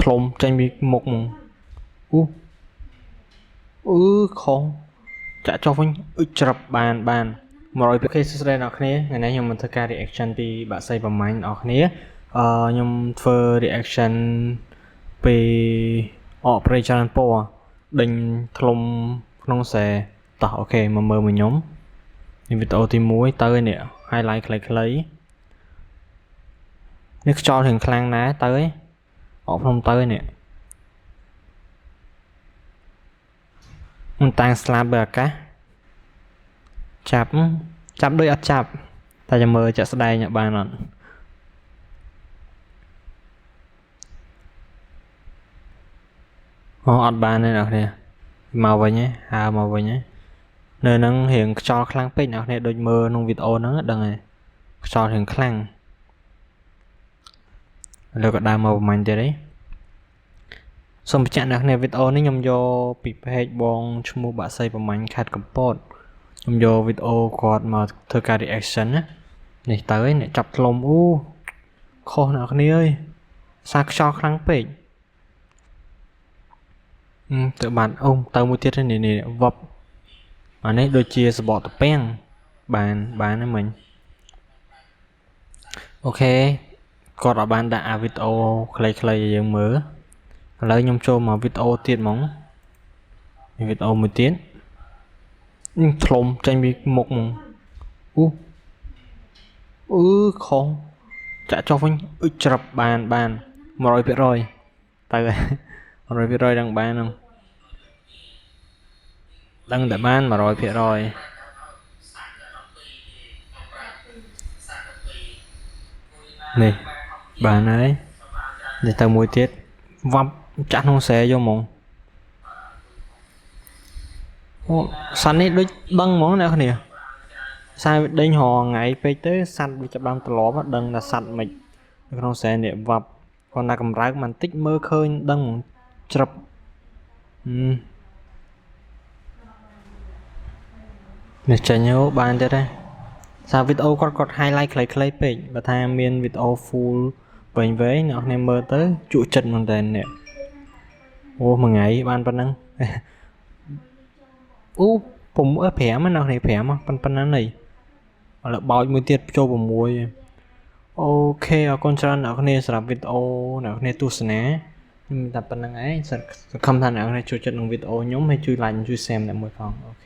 ធ្លុំចេញពីមុខហ្មងអូអឺខុសចាក់ចុះវិញអ៊ុយច្រាប់បានបាន100 OK សួស្តីអ្នកគ្នាថ្ងៃនេះខ្ញុំមកធ្វើការ reaction ពីបាក់សីប្រមាញ់អ្នកគ្នាខ្ញុំធ្វើ reaction ពីអកព្រៃច្រើនពណ៌ដេញធ្លុំក្នុងខ្សែតោះ OK មកមើលមួយខ្ញុំនេះវីដេអូទី1ទៅឯនេះ highlight ខ្លីៗនេះខ្យល់រៀងខ្លាំងណាស់ទៅឯអកភ្នំទៅឯនេះមិនតាំងស្លាប់បើអាកាសចាប់ចាប់ដូចអត់ចាប់តែចាំមើលចាក់ស្ដែងបានអត់អូអត់បានទេអ្នកគ្នាមកវិញហើមកវិញនៅហ្នឹងរៀងខ្យល់ខ្លាំងពេកអ្នកគ្នាដូចមើលក្នុងវីដេអូហ្នឹងដឹងហើយខ្យល់រៀងខ្លាំងលើក៏ដើរមកប្រហែលទៀតឯងសូមបញ្ជាក់អ្នកគ្នាវីដេអូនេះខ្ញុំយកពី page បងឈ្មោះបាក់សីប្រមាញ់ខេត្តកំពតខ្ញុំយកវីដេអូគាត់មកធ្វើការ reaction ណានេះទៅឯងអ្នកចាប់ធ្លុំអូខុសអ្នកគ្នាអើយសារខ្យល់ខ្លាំងពេកទៅបានអូទៅមួយទៀតនេះនេះវឹបអានេះដូចជាសបកតពាំងបានបានហ្នឹងមិញ OK គាត់អត់បានដាក់អាវីដេអូខ្លីៗឲ្យយើងមើលឥឡូវខ្ញុំចូលមកវីដេអូទៀតហ្មងនេះវីដេអូមួយទៀតធ្លុំចេញពីមុខហ្មងអូអឺខុសចាក់ចុះវិញអ៊ុយច្រាប់បានបាន100%ទៅ100%ដឹងបានហ្នឹងដឹងតែបាន100%នេះបានហើយនេះទៅមួយទៀតវ៉ាប់ចាក់ក្នុងស្រែយកហ្មងអូសត្វនេះដូចដឹងហ្មងអ្នកគ្នាសារវាដេញរងថ្ងៃពេកទៅសត្វវាចាប់ដើមត្រឡប់ដឹងថាសត្វមិននៅក្នុងស្រែនេះវ៉ាប់គាត់ណាកម្រើកបន្តិចមើលឃើញដឹងហ្មងច្រឹបនេះចេញអូបានទៀតហើយសារវីដេអូគាត់គាត់ highlight ខ្លីៗពេកបើថាមានវីដេអូ full វែងៗអ្នកគ្នាមើលទៅជក់ចិត្តមែនតើនេះអូមួយថ្ងៃបានប៉ុណ្ណឹងអូ6 5ណាអ្នកគ្នា5ប៉ុណ្ណានេះឥឡូវបោចមួយទៀតចូល6 OK អរគុណច្រើនអ្នកគ្នាសម្រាប់វីដេអូអ្នកគ្នាទស្សនាខ្ញុំតែប៉ុណ្្នឹងឯងសង្ឃឹមថាអ្នកគ្នាចូលចិត្តនឹងវីដេអូខ្ញុំហើយជួយ like ជួយ share អ្នកមួយផង OK